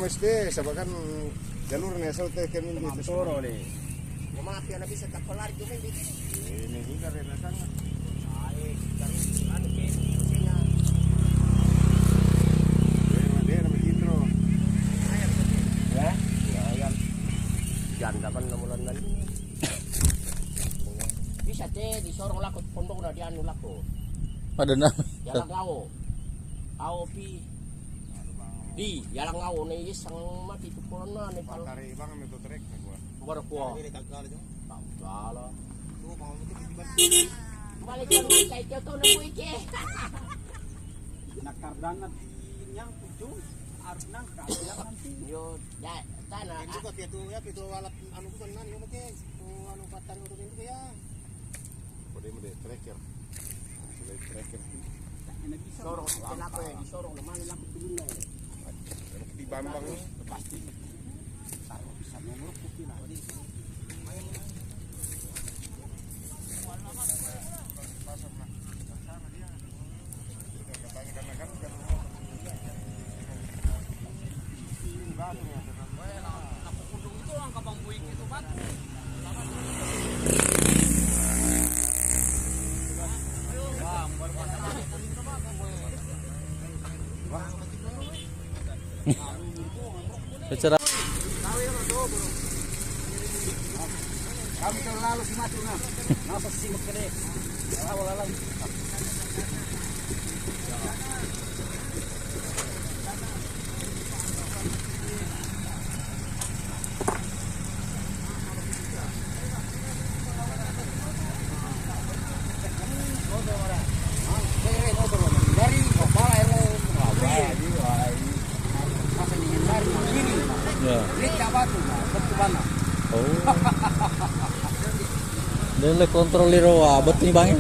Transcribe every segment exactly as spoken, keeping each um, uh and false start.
Mesti, sebab kan jalur nih, asal teh kan ini. Maaf, toro, Le. Maaf ya, nabi, saya tak pelar juga ini. Ini juga, Ren, datang. Ah, eh, terus, anu, ke, maksudnya. Dia, dia nama Indro. Ya? Ya, ya. Janda kan enam bulan lagi. Bisa teh disorong lako pondok na dianu lako. Pada nama? Jalan Gawo. Awo pi. Di, jalan Gawo ne, iseng mati tu pona ne, pal. Pakari bang, itu trek, gua. Baru kuah. Ini gagal aja. Gagal. Tuh, mau itu tiba-tiba. Balik ke rumah, saya jatuh nemu ike. Nakar banget, nyangkut, Jung. Harus nangkap, bilang nanti. Yo, ya, tanah. Ini juga dia tuh, ya, itu alat anu bukan, nani, oke. Oh, anu, patang, oke, itu ya. Kode mode tracker. Sudah tracker. Sorong, kenapa ya disorong? Namanya lako dulu. Di Bambang nih. Pasti. Taruh bisa nomor kopi lah. Acara. Kami kalau lalu si mati, nah. Masa si makkede? Lalu lalu. Ya. Oh. Dan le kontrol iro, wah, betul nih, Bang.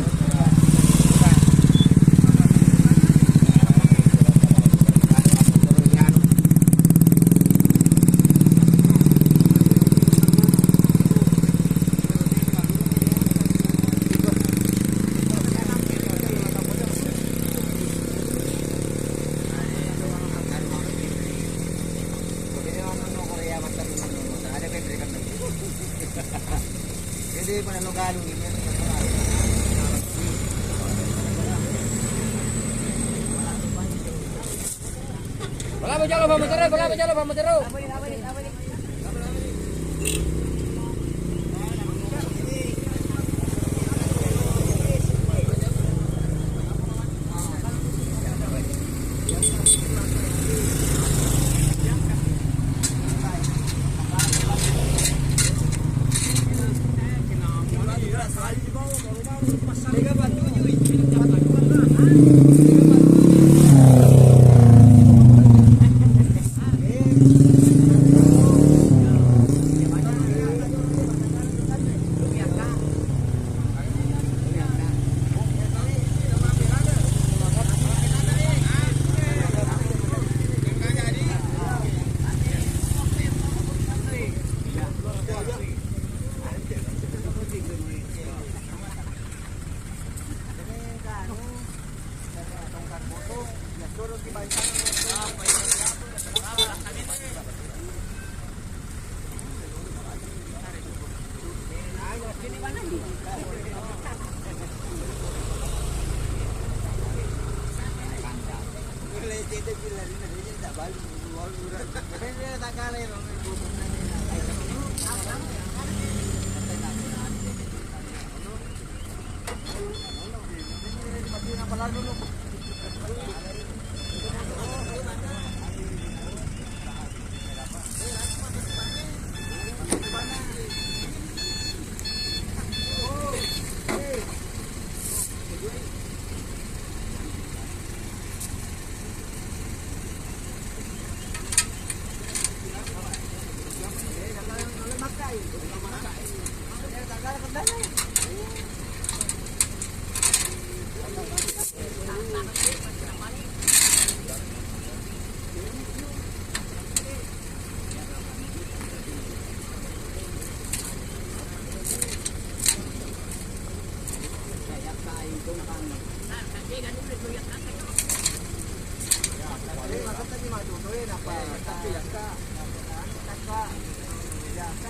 Bola bejalo, Bang Matero, bola bejalo, Bang Matero.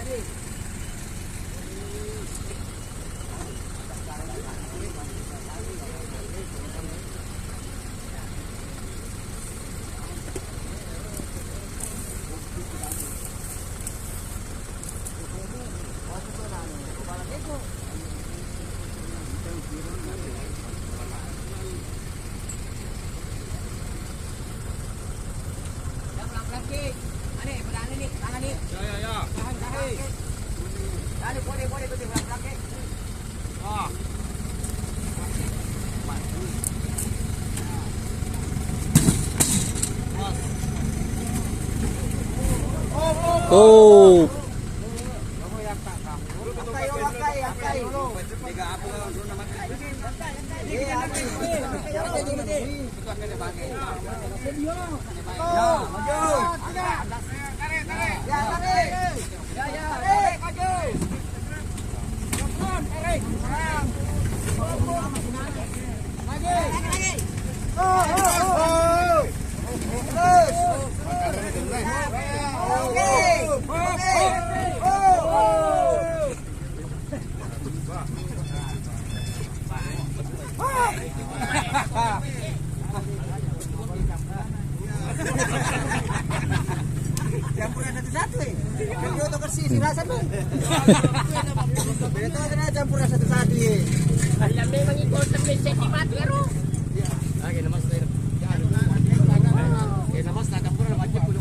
Ya, pelan-pelan, Ki. Ane, berani nih, tangan nih. Ya, ya, ya. Tahan, tahan. Tahan, boleh, boleh, boleh, pelan-pelan, Ki. Ah. Oh. Angkai, oh, angkai, angkai. Campur satu-satu, eh. Kan dia otak bersih, sih rasa tuh. Beda tuh, kena campur satu-satu, eh. Alam memang ikut sampai senti mati, ero. Oke, nama saya. Oke, nama saya campur, nama aja, kulo.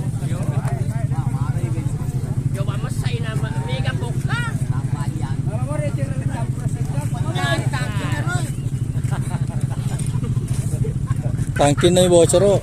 Coba masa ini nama mega bokka. Tangkinna bocoro.